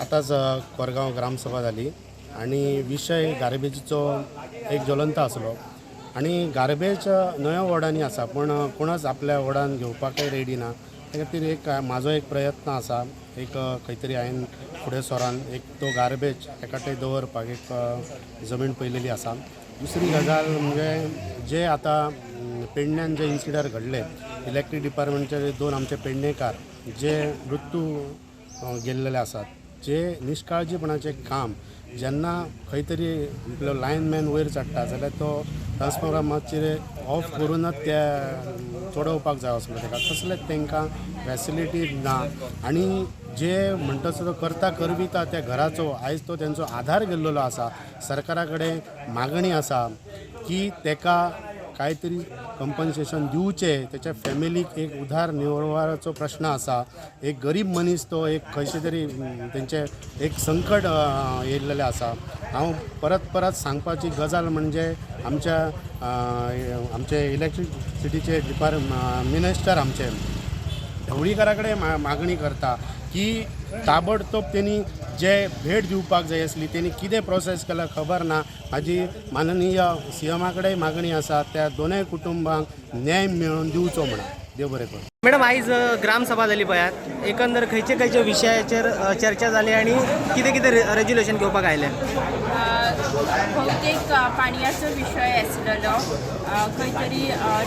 आतांच कोरगांव ग्रामसभा जाली आनी विशय गार्बेजीचो एक ज्वलंत आसलो आनी गार्बेज न्हंयो वॉर्डांनी आसा, पूण कोणच आपल्या वॉर्डान घेवपाकय रेडी ना. ते खातीर एक म्हाजो एक प्रयत्न आसा, एक खंय तरी हांवें फुडें सरान एक तो गार्बेज एकाटे दवरपाक एक जमीन पळयलेली आसा. दुसरी गजाल म्हणजे जे आतां पेडण्यान जे इन्सिडंट घडले, इलेक्ट्रीक डिपार्टमेंटचे दोन आमचे पेडणेकार जे मृत्यू गेल्लेले आसात, जे निश्काळजीपणाचें काम, जेन्ना खंय तरी आपलो लायनमॅन वयर चडटा जाल्यार तो ट्रान्सफॉर्मर मातशें ऑफ करूनच ते चडोवपाक जाय आसलो ताका, तसलें तांकां फॅसिलिटी ना. आनी जे म्हणटा तो करता करविता त्या घराचो आयज तो तेंचो आधार गेल्लेलो आसा. सरकारा कडेन मागणी आसा की ताका कांय तरी कंपन्सेशन दिवचें, तेच्या फॅमिलीक एक उदार निवाराचो प्रश्न आसा. एक गरीब मनीस तो एक खंयचे तरी तेंचें एक संकट येयल्लेलें आसा. हांव परत परत सांगपाची गजाल म्हणजे आमच्या आमचे इलेक्ट्रिसिटीचे मिनिस्टर आमचे ढवळीकारा कडेन मागणी करता की ताबडतोब तेणी जे भेट दिवपाक जाय आसली, तेणी कितें प्रोसेस केला खबर ना. म्हाजी माननीय सीएमा कडेन मागणी आसा, त्या दोनूय कुटुंबांक न्याय मेळोवन दिवचो म्हणून. देव बरें करूं. मॅडम, आयज ग्रामसभा जाली पळयात, एकंदर खंयचे खंयचे विशयाचेर चर्चा जाली आनी कितें कितें रेजोल्युशन घेवपाक आयलें? बहुतेक पाणयाचो विशय आसलेलो, खंय तरी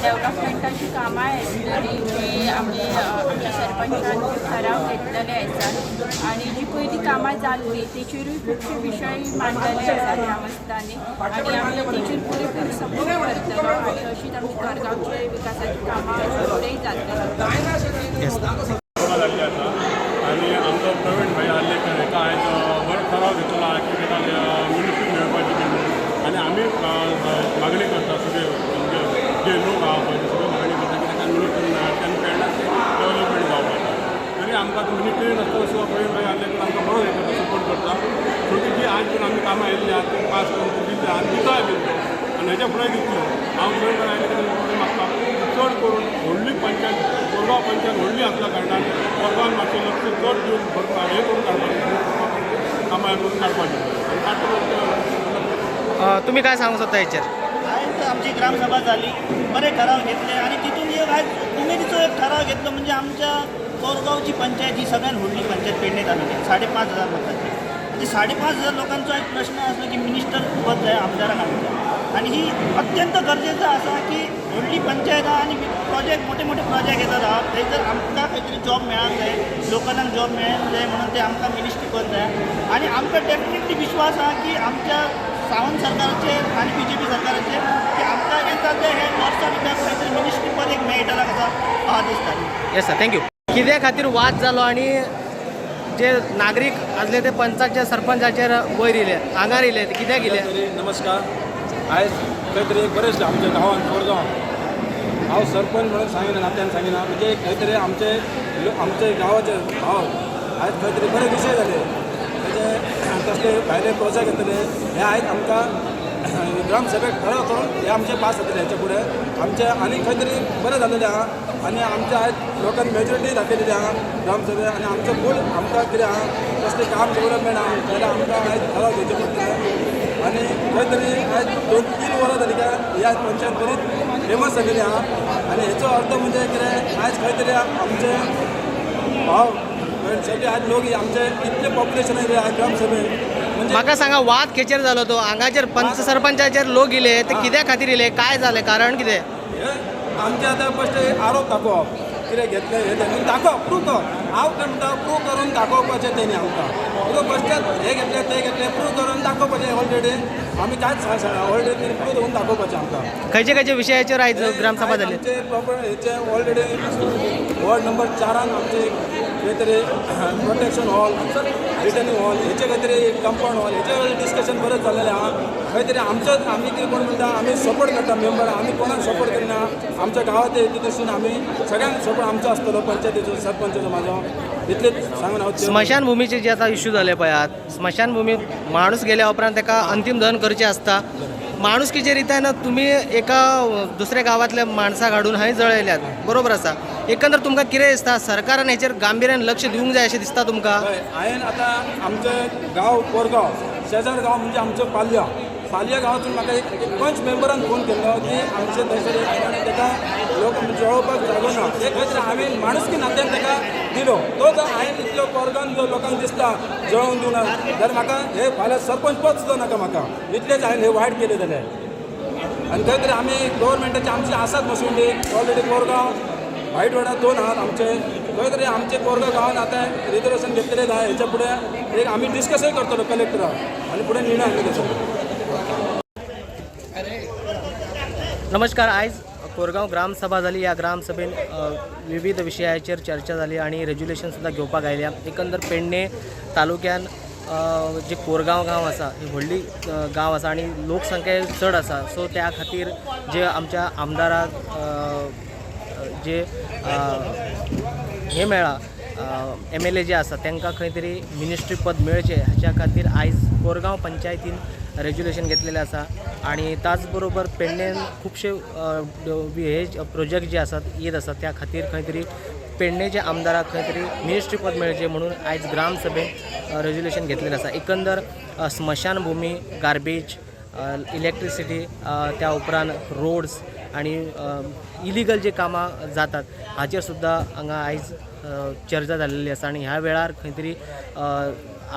डेवलपमेंटाची कामां आसलेली जी आमी आमच्या सरपंचान ठराव घेतलेले आसात आनी जी पयलीं कामां जाल्ली तेचेरूय खुबशे विशय मांडलेले आसात ग्रामस्थांनी आनी आमी तेचेर पुरेपूर सपोर्ट करतलो आनी अशीच आमची कोरगांवचे विकासाची कामां फुडेंय जातली. सभा जाल्ली आसा आनी आमचो प्रवीण भाई आर्लेकर हेका आयज बरो ठराव घेतलेलो आहा की ताका मिनिस्ट्री मेळपाची बी म्हणून. आनी आमी मागणी करता, सगळे म्हणजे जे लोक आहा पळय ते सगळे मागणी करता की ताका मिनिस्ट्री मेळची आनी पेडण्याचें डेवलपमेंट जावपाचें. तरी आमकां आतां मिनिस्ट्री नासतना सुद्दां प्रवीण भाई आर्लेकर आमकां बरो हे करता, सपोर्ट करता. शेवटी जी आयज मेरेन आमी कामां येयल्ली आहा ती पास करून दिल्ली आहा आनी दिताय बीन तो आनी हेच्या फुडें दितलो. हांव प्रवीण भाई आर्लेकर मागता, चड करून व्हडली पंचायत, कोरगांव पंचायत व्हडली आसल्या कारणान कोरगांवान मातशें लक्ष चड दिवन भरपाक हें करून काडपाचें, कामां करून काडपाचें आनी काडटलो. तुमी काय सांगूंक सोदता हेचेर? आयज आमची ग्रामसभा जाली, बरे ठराव घेतले आनी तितून एक आयज उमेदीचो एक ठराव घेतलो. म्हणजे आमच्या कोरगांवची पंचायत ही सगळ्यात व्हडली पंचायत पेडणे तालुक्यात, 5500 मतांची. म्हणजे 5500 लोकांचो एक प्रश्न आसलो की मिनिस्टर पद जाय आमदाराक आमच्या आनी ही अत्यंत गरजेचं आसा की व्हडली पंचायत आहा आनी प्रोजेक्ट, मोठे मोठे प्रोजेक्ट येतात आहा, थंयसर आमकां खंय तरी जॉब मेळांक जाय, लोकलांक जॉब मेळूंक जाय म्हणून ते आमकां मिनिस्ट्री पद जाय. आनी आमकां डेफिनेटली विश्वास आहा की आमच्या सावंत सरकाराचेर आनी बीजेपी सरकाराचेर की आमकां येता ते हे वर्सा भितर खंय तरी मिनिस्ट्री पद एक मेळटलें कसा म्हाका दिसता. येस सर, thank you. कित्या खातीर वाद जालो आनी जे नागरीक आसले ते पंचाच्या सरपंचाचेर वयर येयले, आंगार येयले, ते कित्याक येयले? तरी नमस्कार. आयज खंय तरी एक बरें दिसलें आमच्या गांवांत कोरगांव. हांव सरपंच म्हणून सांगिना, नात्यान सांगिना, म्हणजे खंय तरी आमचे आमचे गांवाचे भाव आयज खंय तरी बरे विशय जाले. म्हणजे तसले भायले प्रोजेक्ट येतले, हे आयज आमकां ग्रामसभेक ठराव करून हे आमचे पास जातले. हेच्या फुडें आमचे आनी खंय तरी बरें जालेलें आहा आनी आमच्या आयज लोकांनी मेजॉरिटी दाखयलेली आहा ग्रामसभेक. आनी आमचें फूल आमकां कितें आहा, कसलें काम डेवलपमेंट आहा जाल्यार आमकां आयज ठराव घेवचे पडटले. आनी खंय तरी आयज 2-3 वरां जाली काय ही आयज पंचायत बरीच फेमस जालेली आहा. आनी हेचो अर्थ म्हणजे कितें, आयज खंय तरी आमचे भाव सगळे आयज लोक आमचे इतले पॉप्युलेशन आयले आयज ग्रामसभेक म्हणजे. म्हाका सांगा, वाद खेचेर जालो तो? हांगाचेर पंच सरपंचाचेर लोक येयले, ते कित्या खातीर येयले, काय जालें, कारण कितें? हे आमचे आतां फस्ट आरोप दाखोवप, कितें घेतलें हें तें म्हणून दाखोवप, प्रूव कर. हांव कितें म्हणटा, प्रूव करून दाखोवपाचें तेणी आमकां. तुका फस्टात हें घेतलें, तें घेतलें, प्रूव करून दाखोवपाचें. ऑलरेडी आमी कांयच ऑलरेडी तेणी प्रूव करून दाखोवपाचें आमकां. खंयचे खंयचे विशयाचेर आयज ग्रामसभा जाली? आमचे प्रॉपर हेचे ऑलरेडी वॉर्ड नंबर चारान आमचे खंय तरी प्रोटेक्शन हॉल, रिटर्निंग हॉल, हेचे खंय तरी कंपाऊंड हॉल, हेचे डिस्कशन बरें जाल्लेलें आहा. खंय तरी आमचोच आमी कितें कोण म्हणटा, आमी सपोर्ट करता मेंबर, आमी कोणाक सपोर्ट करिना. आमच्या गांवांत तितून आमी सगळ्यांक सपोर्ट आमचो आसतलो, पंचायतीचो, सरपंचाचो. म्हाजो इतलेच सांगून हांव स्मशानभुमीचे जे आता इश्यू जाले पळयात, स्मशानभुमी माणूस गेल्या उपरांत ताका अंतीम दहन करचें आसता. माणुसकीचे रित्यान तुमी एका दुसऱ्या गांवांतल्या माणसाक हाडून हय जळयल्यात, बरोबर आसा. एकंदर तुमकां कितें दिसता, सरकारान हेचेर गांभिर्यान लक्ष दिवंक जाय अशें दिसता तुमकां? हय, हांवें आतां आमचें गांव कोरगांव शेजार गांव म्हणजे आमचो पालया, पालया गांवातून म्हाका एक पंच मेंबरान फोन केल्लो की आमचे थंयसर एक आनी ताका लोक जळोवपाक जागो ना. ते खंय तरी हांवें माणुसकी नात्यान ताका दिलो. तो जर हांवें इतलो कोरगांव जो लोकांक दिसता जळोवन दिवना जाल्यार म्हाका हे फाल्यां सरपंच पद सुद्दां नाका म्हाका. इतलेंच हांवें हे वायट केलें जाल्यार. आनी खंय तरी आमी गव्हर्मेंटाचे आमचे आसात मसुंडी ऑलरेडी कोरगांव वायट वाडा दोन आहात आमचे. खंय तरी आमचे कोरगांव गांवांत आतां रिजर्वेशन घेतलेलें जाय. हेच्या फुडें एक आमी डिस्कसय करतलो कलेक्टराक आनी फुडें निर्णय आमी घेतलो. नमस्कार. आयज कोरगांव ग्रामसभा जाली. ह्या ग्रामसभेन विविध विशयाचेर चर्चा जाली आनी रेज्युलेशन सुद्दां घेवपाक आयल्या. एकंदर पेडणे तालुक्यान जे कोरगांव गांव आसा ही व्हडली गांव आसा आनी लोकसंख्या चड आसा. सो त्या खातीर जे आमच्या आमदाराक जे हें मेळ्ळां, एमएलए जे आसा तांकां खंय तरी मिनिस्ट्री पद मेळचें हाच्या खातीर आयज कोरगांव पंचायतीन रेज्युलेशन घेतलेलें आसा. आनी त्याच बरोबर पेडणेन खुबशे हे प्रोजेक्ट जे आसात येत आसात, त्या खातीर खंय तरी पेडणेच्या आमदाराक खंय तरी मिनिस्ट्री पद मेळचें म्हणून आयज ग्रामसभेन रेज्युलेशन घेतलेलें आसा. एकंदर स्मशानभुमी, गार्बेज, इलेक्ट्रिसिटी, त्या उपरांत रोड्स आनी इलिगल जे कामां जातात हाचेर सुद्दां हांगा आयज चर्चा जाल्लेली आसा. आनी ह्या वेळार खंय तरी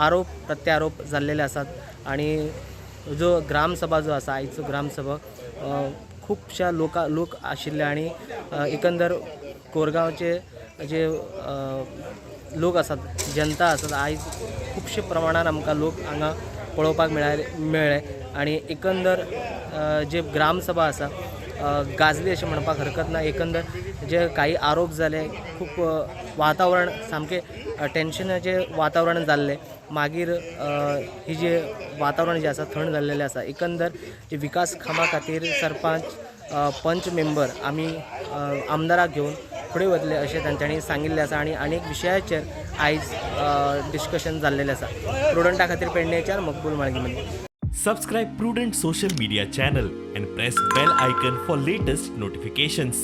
आरोप प्रत्यारोप जाल्लेले आसात. आनी जो ग्रामसभा जो आसा आयचो ग्रामसभा खुबश्या लोक आशिल्ले आनी एकंदर कोरगांवचे जे लोक आसात, जनता आसात, आयज खुबशे प्रमाणान आमकां लोक हांगा पळोवपाक मेळ्ळे. आनी एकंदर जे ग्रामसभा आसा गाजली अशें म्हणपाक हरकत ना. एकंदर जे काही आरोप जाले, खूब वातावरण सामकें टेन्शनाचें वातावरण जाल्लें. मागीर ही जे वातावरण जें आसा थंड जाल्लेलें आसा. एकंदर जे विकास कामां खातीर सरपंच, पंच मेंबर आमी आमदाराक घेवन फुडें वतले अशें तांच्यांनी सांगिल्लें आसा. आनी अनेक विशयाचेर आयज डिस्कशन जाल्लेलें आसा. प्रुडंटा खातीर पेडणेच्यान मकबूल माळगीमनी. Subscribe Prudent Social Media channel and press bell icon for latest notifications.